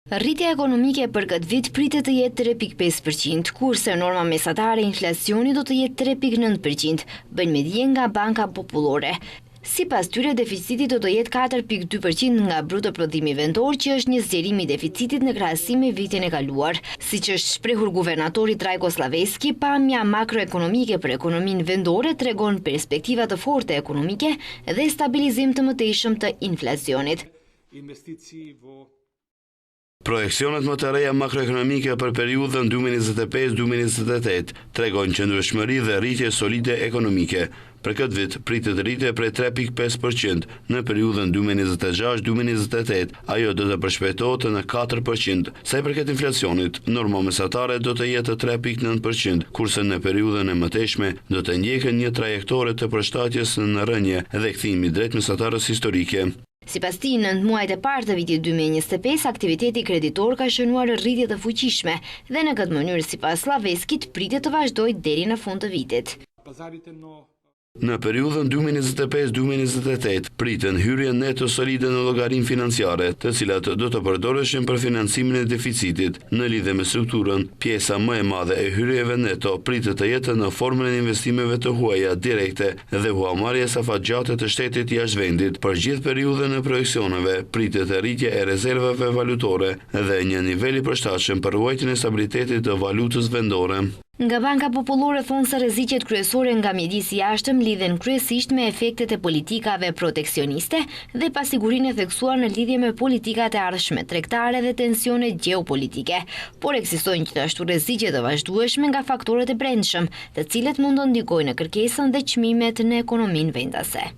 Rritja ekonomike për këtë vit pritet të jetë 3,5%, kurse norma mesatare e inflacionit do të jetë 3,9%, bëjnë me dije nga Banka Popullore. Sipas tyre, deficiti do të jetë 4,2% nga bruto prodhimi vendor, që është një zgjerim i deficitit në krahasim me vitin e kaluar. Siç është shprehur guvernatori Trajko Slaveski, pamja makroekonomike për ekonominë vendore tregon perspektiva të forte ekonomike dhe stabilizim të mëtejshëm të inflacionit. Projeksionet më të reja makroekonomike për periudhën 2025-2028 tregojnë qëndrueshmëri dhe rritje solide ekonomike. Për këtë vit pritet rritje prej 3.5%, në periudhën 2026-2028 ajo do të përshpejtohet në 4%. Sa i përket inflacionit, norma mesatare do të jetë 3.9%, kurse në periudhën e mëtejshme do të ndjekë një trajektore të përshtatjes në rënie dhe kthimi drejt mesatares historike. Sipas tij, në 9 muajt e parë të vitit 2025, aktiviteti kreditor ka shënuar rritje të fuqishme dhe në këtë mënyrë sipas Slaveskit pritet të vazhdojë deri në fund të vitit. Në periudhën 2025-2028 priten hyrje neto solide në llogarinë financiare, të cilat do të përdoreshin për financimin e deficitit. Në lidhje me strukturën, pjesa më e madhe e hyrjeve neto pritet të jetë në formën e investimeve të huaja direkte dhe huamarrjes afatgjate të shtetit jashtë vendit. Për gjithë periudhën e projeksioneve pritet rritje e rezervave valutore dhe një nivel i përshtatshëm për ruajtjen e stabilitetit të valutës vendore. Nga Banka Popullore thonë se rreziqet kryesore nga mjedisi i jashtëm lidhen kryesisht me efektet e politikave proteksioniste dhe pasigurinë e theksuar në lidhje me politikat e ardhshme tregtare dhe tensionet gjeopolitike. Por ekzistojnë gjithashtu rreziqe të vazhdueshme nga faktorët e brendshëm, të cilët mund të ndikojnë në kërkesën dhe çmimet në ekonominë vendase.